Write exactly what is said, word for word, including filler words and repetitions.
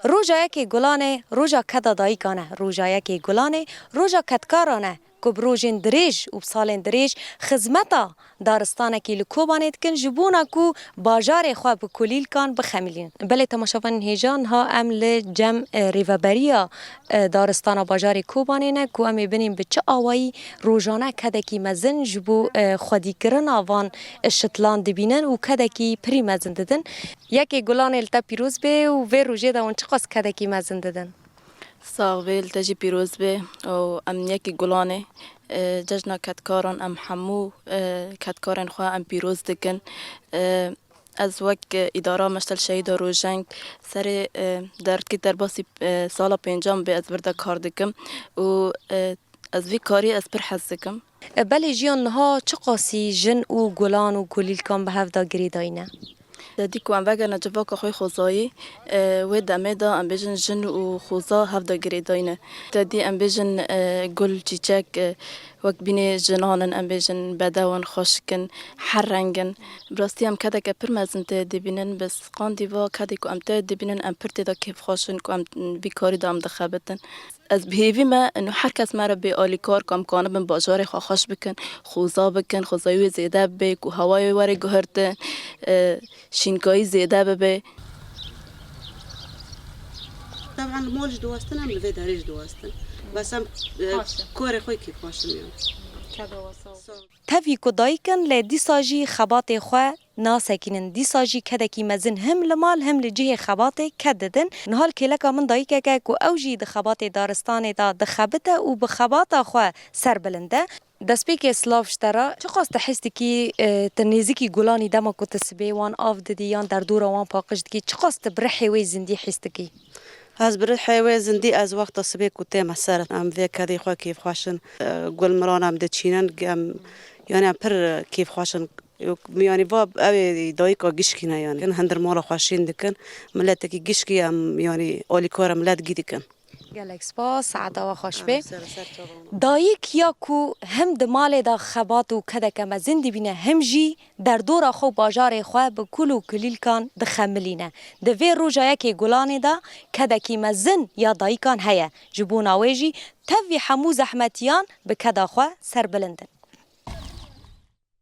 Roja yekê Gulanê roja keda dayikan e. Roja yekê Gulanê roja kedkaran e ku bi rojên dirêj û bi salên dirêj xizmeta daristanekî li Kobanê dikin, ji bona ku bajarê xwe bi kulîlkan bixemilînin. Belê temaşevanên hêja, niha em li cem, e, rêveberiya, e, daristana bajarê Kobanê ne ku em ê binên bi çi awayî rojane kedekî mezin ji bo, e, xwedîkirina van şitlan dibînin û kedekî pirî mezin didin. Yekê Gulanê li te pîroz bê û vê rojê de hûn çiqas kedekî mezin didin? Sax bê, li te jî pîroz bê û em yekê Gulanê, e, cejna kedkaran em hemû, e, kedkarên xwe em pîroz dikin. E, ez wek, e, îdara Meştel Şehîda Rojeng serê, e, derkî derbasî, e, sala pêncem bê ez vir de kar dikim û, e, ez vî karî ez pir hez dikim. E, belê jiyan, niha çiqasî jin û gulan û kulîlkan bi hev de girêdayî ne? Te dî ku em vegerine civaka xwe xwezayî, e, wê demê de em bêjin jin û xoza hev de girêdayî ne. Te dî em bêjin, e, gul, çîçek, e, wek bînê jinan in, em bêjin bedew in, xweşik in, her reng in. Bi rastî em kedeke pir mezin tê dibînin, bi qandî va kedê ku em tê dibînin, em pir tê de kêfxweş in ku em vî karî de em dixebitin. Ez bi hêvî me, ino her kes me re bê alîkar, ku em kanibin bajarê xwe xweş bikin, xoza bikin, xwezayî wê zêde bibe, ku hewayê were guhertin, e, şînkayî zêde bibe. Teban li mol jî diwestin, em li vê derê jî diwestin. Bes em, e, Xweş e. Korê xwe kêfxweş in yani. Keda we sağ ol. Tevî ku dayik in, lê dîsa jî xebatê xwe nasekînin. Dîsa jî kedekî mezin him li mal, him li cihê xebatê ked didin. Niha li kêleka min dayikek e ku ew jî di xebatê daristanê de dixebite û bi xebata xwe serbilind e. Destpêkê silav ji te re. Çiqas tu his dikî, e, tu nêzikî gulanî dema ku tu sibê wan av didî yan derdora wan paqij dikî, çiqas tu bi rihê wê zindî his dikî? Ez bi rihê wê zindî, ez wexta sibê ku tême ser, em vê kedê xwe kêfxweş in, e, gul miran em diçînin, em, yani em pir kêfxweş in. Yani va ew ê dayika gişkî ne yani. Hindir mala xwe şîn dikin, miletekî gişkî em yani alîkara milet gî dikin. Gelek spas, saeta we xweş be. Ser, ser çava. Dayik ya ku him di malê de xebat û kedeke mezin dibîne, him jî derdora xwe û bajarê xwe bi kul û kulîlkan dixemilîne. Di vê roja yekê Gulanê de kedekî mezin ya dayikan heye. Ji bona wê jî tevî hemû zehmetiyan bi keda xwe serbilind in.